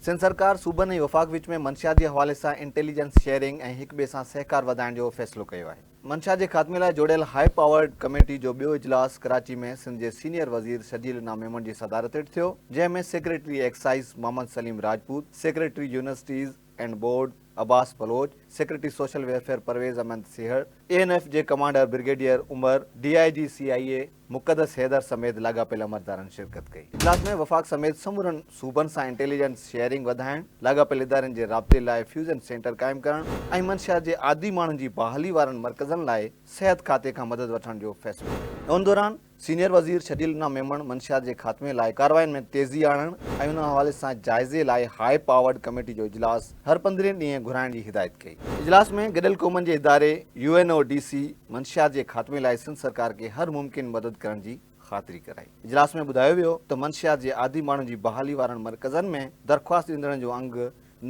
سنڌ سرڪار صوبن ۽ وفاق وچ ۾ منشيات جي حوالي سان انٽيليجنس شيئرنگ ۽ هڪ ٻئي سان سهڪار وڌائڻ جو فيصلو ڪيو آهي. منشيات جي خاتمي لاء جوڙيل هاء پاورڊ ڪميٽي جو ٻيو اجلاس ڪراچي ۾ سنڌ جي سينيئر وزير شرجيل انعام ميمڻ جي صدارت هيٺ ٿيو، جنهن ۾ secretary excise Muhammad Saleem Rajput, secretary universities and board Abbas Baloch, secretary social welfare Parvez Ahmed Sehar, A N F جي commander brigadier Umar, D I G C I A Muqaddas Haider سميت لاڳاپيل عملدارن شرڪت ڪئي. اجلاس ۾ وفاق سميت سمورن صوبن سان انٽيليجنس شيئرنگ وڌائڻ، لاڳاپيل ادارن جي رابطي لاء فيوزن سينٽر قائم ڪرڻ ۽ منشيات جي عادي ماڻهن جي بحالي وارن مرڪزن لاء صحت کاتي کان مدد وٺڻ جو فيصلو ڪيو. ان دوران سينيئر وزير شرجيل انعام ميمڻ منشيات جي خاتمي لاء ڪاررواين ۾ تيزي آڻڻ ۽ ان حوالي سان جائزي لاء هاء پاورڊ ڪميٽي جو اجلاس هر پندرهين ڏينهن گهرائڻ جي هدايت ڪئي. اجلاس ۾ گڏيل قومن جي اداري، U N O D C, منشيات جي خاتمي لاء سنڌ سرڪار کي هر ممڪن مدد ڪرڻ جي خاطري ڪرائي. اجلاس ۾ ٻڌايو ويو ته منشيات جي عادي ماڻهن جي بحالي وارن مرڪزن ۾ درخواست ڏيندڙن جو انگ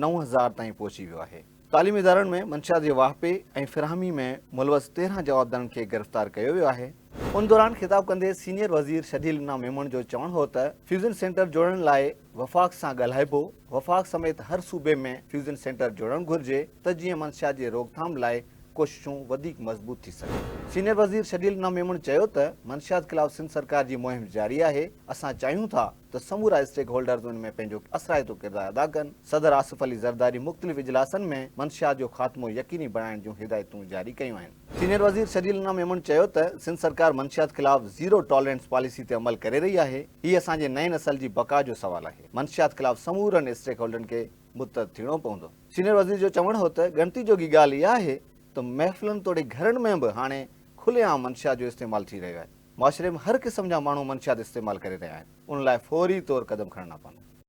9000 تائين پهچي ويو آهي. تعليمي ادارن ۾ منشيات جي واهپي ۽ فراهمي ۾ ملوث 13 جوابدارن کي گرفتار ڪيو ويو آهي. ان دوران خطاب ڪندي سينيئر وزير شرجيل انعام ميمڻ جو چوڻ هو ته فيوزن سينٽر جوڙڻ لاء وفاق سان ڳالهائبو، وفاق سميت هر صوبي ۾ فيوزن سينٽر جوڙڻ گهرجي ته جيئن منشيات جي روڪٿام لاء ڪوششون وڌيڪ مضبوط ٿي سگهن. سينيئر وزير شرجيل انعام ميمڻ چيو ته منشيات خلاف سنڌ سرڪار جي مهم جاري آهي، اسان چاهيون ٿا ته سمورا اسٽيڪ هولڊرز ان ۾ پنهنجو اثرائتو ڪردار ادا ڪن، صدر آصف علي زرداري مختلف اجلاسن ۾ منشيات جو خاتمو يقيني بڻائڻ جون هدايتون جاري ڪيون آهن. سينيئر وزير شرجيل انعام ميمڻ چيو ته سنڌ سرڪار منشيات خلاف زيرو ٽالرنس پاليسي تي عمل ڪري رهي آهي، هي اسان جي نئين نسل جي بقا جو سوال آهي، منشيات خلاف سمورن اسٽيڪ هولڊرن کي متحد ٿيڻو پوندو. سينيئر وزير جو چوڻ هو ته ڳڻتي جوڳي ڳالهه اها آهي ته محفلن توڙي گهرن ۾ به هاڻي کلي عام منشيات جو استعمال ٿي رهيو آهي، معاشري ۾ هر قسم جا ماڻهو منشيات استعمال ڪري رهيا آهن، ان لاء فوري طور قدم کڻڻا پوندا.